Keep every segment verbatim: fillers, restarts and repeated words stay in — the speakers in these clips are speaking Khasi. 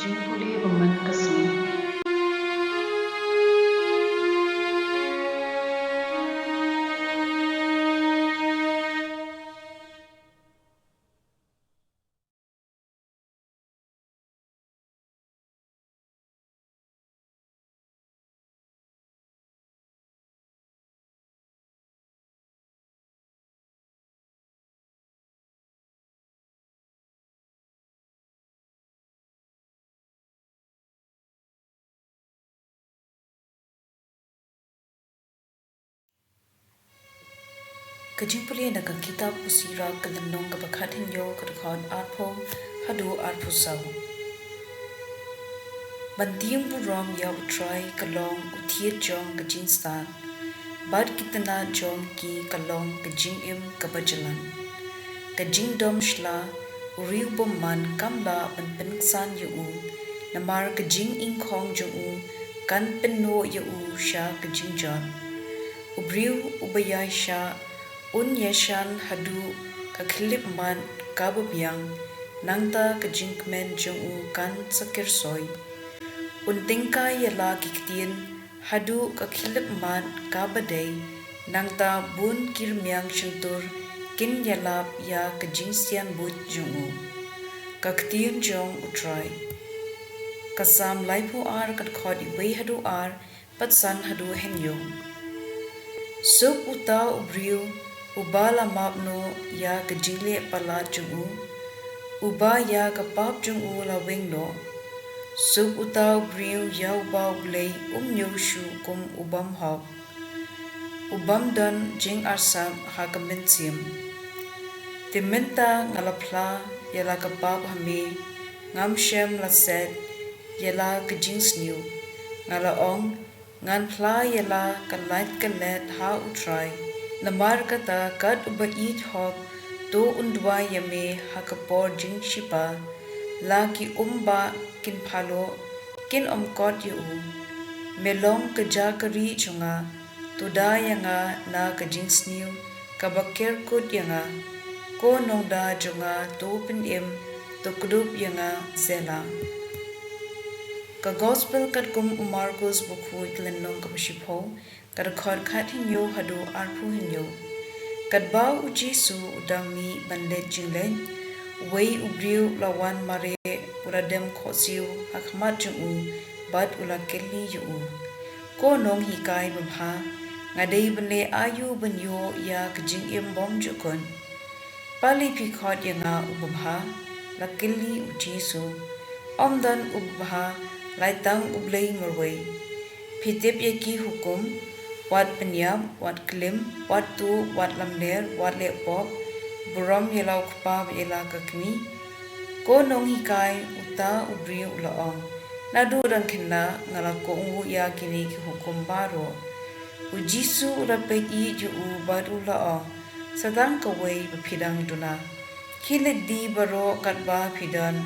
Jingpule ba man ka sngi. Ka jingpule na ka kitab u Sirach ka lynnong kaba khathynñiew ka dkhot arphew haduh arphew saw. Ban tieng burom ïa U Trai ka long u thied jong ka jingstad, bad ki tnat jong ki ka long ka jingim kaba jlan. Ka jingdom shla u riew bymman kam lah ban pynksan ïa u, namar ka jingïngkhong jong u kan pynnoh ïa u sha ka jingjot. U briew uba ïaishah un ïashan haduh ka khyllipmat kaba biang, nangta ka jingkmen jong u kan sa kyrsoi. Un tyngkai ïa la ki ktien haduh ka khyllipmat kaba dei, nangta bun ki rmiang shyntur kin ïalap ïa ka jingsianbuit jong u. Ka ktien jong U Trai. Ka Salm laiphew ar ka dkhot iwei haduh ar, bad san haduh hynñiew. Suk uta u briew uba la map noh ïa ka jingleh palat jong u, uba ïa ka pap jong u la weng noh. Suk uta u briew ïa uba U Blei um ñiew shuh kum u bym hok, u bym don jingarsap ha ka mynsiem. Te mynta nga la phla ïa la ka pap ha me, ngam shym la set ïa la ka jingsniew. Nga la ong, ngan phla ïa la ka lait ka let ha U Trai. Namar kata kat uba ïeit hok to un duwai ïa me ha ka por jingshipa. La ki um ba kin phaloh kin ym kot ïa u. Me long ka jakri jong nga, to da ïa nga na ka jingsniew kaba ker kut ïa nga. Ko nongda jong nga to pynim, to kdup ïa nga. Selah. Ka Gospel katkum u Markos ba khuid, lynnong kaba shiphew, ka dkhot khathynñiew haduh arphew hynñiew. Katba u Jisu u dang mih ban leit jingleit, uwei u briew u la wan mareh, u la dem khohsiew ha khmat jong u, bad u la kylli ïa u, Ko Nonghikai babha, nga dei ban leh aïu ban ïoh ïa ka jingim bymjukut? Balei phi khot ïa nga u babha? La kylli u Jisu. Ym don u babha, lai tang U Blei marwei. Phi tip ïa ki hukum: wat pynïap, wat klim, wat tuh, wat lamler, wat leh pop, burom ïa la u kpa bad ïa la ka kmie. Ko Nonghikai, uta u briew u la ong, naduh dang khynnah nga la kohnguh ïa kine ki hukum baroh. U Jisu u la peit ïa u bad u la ong, sa tang kawei ba phi dang duna. Khie leit die baroh katba phi don,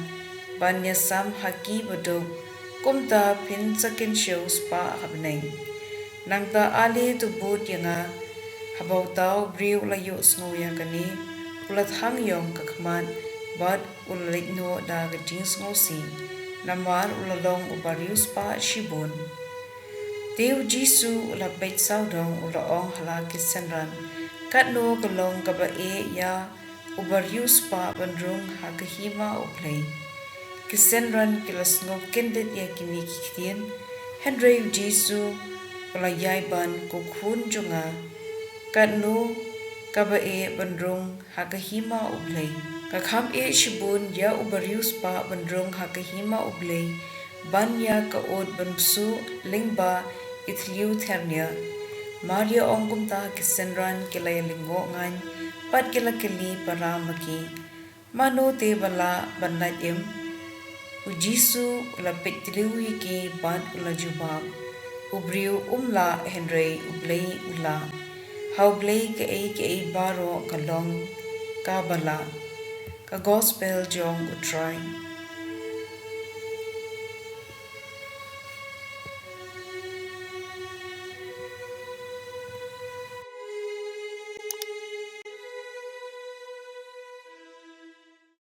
ban ïasam ha ki baduk, kumta phin sa kynshew spah ha bneng. Nangta ale to bud ïa nga. Haba uta u briew u la ïohsngew ïa kane, u la thang ïong ka khmat, bad u la leit noh da ka jingsngewsih, namar u la long uba riewspah shibun. Te u Jisu u la peit sawdong, u la ong ha la ki synran, katno ka long kaba eh ïa uba riewspah ban rung ha ka hima U Blei. Ki synran ki la sngew kyndit ïa kine ki ktien, hynrei u Jisu u la ïai ban, Ko khun jong nga, katno kaba eh ban rung ha ka hima U Blei. Ka kham eh shibun ïa uba riewspah ban rung ha ka hima U Blei ban ïa ka ut ban bsuh lyngba i thliew thyrniang. Mar ïa ong kumta, ki synran ki la ïalyngngoh ngan, bad ki la kylli para ma ki, mano te ba lah ban lait im? U Jisu u la peit thliew ïa ki bad u la jubab, u briew um lah, hynrei U Blei u lah. Ha U Blei kaei kaei baroh ka long kaba lah. Ka Gospel jong U Trai.